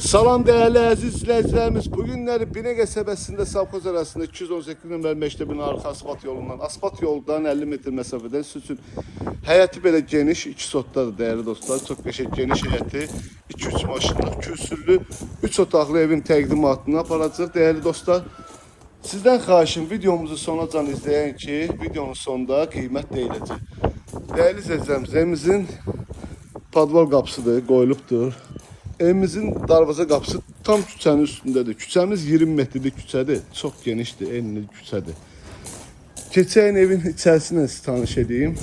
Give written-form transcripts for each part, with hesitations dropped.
Salam dəyərli əziz izləyicilərimiz. Bu günləri Binə qəsəbəsində Savxoz arasında 218 nömrəli məktəbin arxa asfalt yolundan, asfalt yoldan 50 metr məsafədən siz üçün həyəti belə geniş, 2 sotdadır dəyərli dostlar. Çox qəşəng geniş həyəti, 2-3 maşınlıq, kürsülü, 3 otaqlı evin təqdimatını aparacaq dəyərli dostlar. Sizdən xahişim videomuzu sonacan izləyən ki, videonun sonunda qiymət deyiləcək. Dəyərli izləyicilərimiz, evimizin padval qapısıdır, qoyulubdur. Evimizin darvaza qapısı tam küçənin üstündədir. Küçəmiz 20 metrlik küçədir. Çox genişdir, enli küçədir. Keçən evin içərisini sizi tanış edeyim.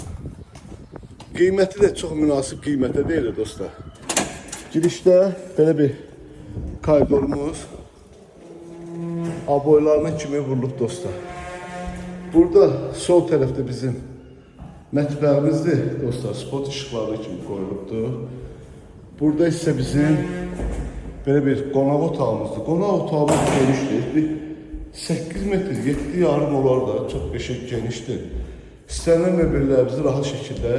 Qiyməti də çox münasib qiymətə deyilir dostlar. Girişdə belə bir koridorumuz aboylarına kimi vurulub dostlar. Burada sol tərəfdə bizim mətbəximizdir dostlar. Spot işıqları kimi qoyulubdur. Burada isə bizim belə bir qonaq otağımızdır. Qonaq otağımız genişdir. Bir 8 metr, 7 yarım olar da çox qəşəng genişdir. İstənilən mebellərinizi rahat şəkildə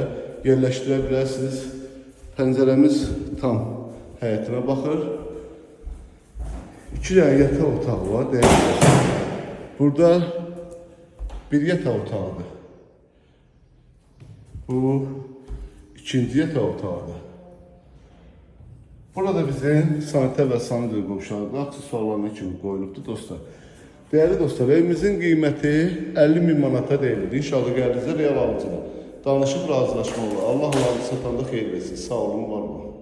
yerləşdirə bilərsiniz. Pəncərəmiz tam həyətinə baxır. İki dənə yataq otağı var, dəyərli dostlar. Burada bir yataq otağıdır. Bu ikinci yataq otağıdır. Burada bizim sanitar və sanitar qovşağıdır. Aksesuarlarına kimi qoyulubdur dostlar. Dəyərli dostlar, evimizin qiyməti 50 min manata deyilir. İnşallah gəldiyinizdə real alıcıda. Danışıb razılaşma olar. Allah alanı satanda xeyir versin. Sağ olun, var olun.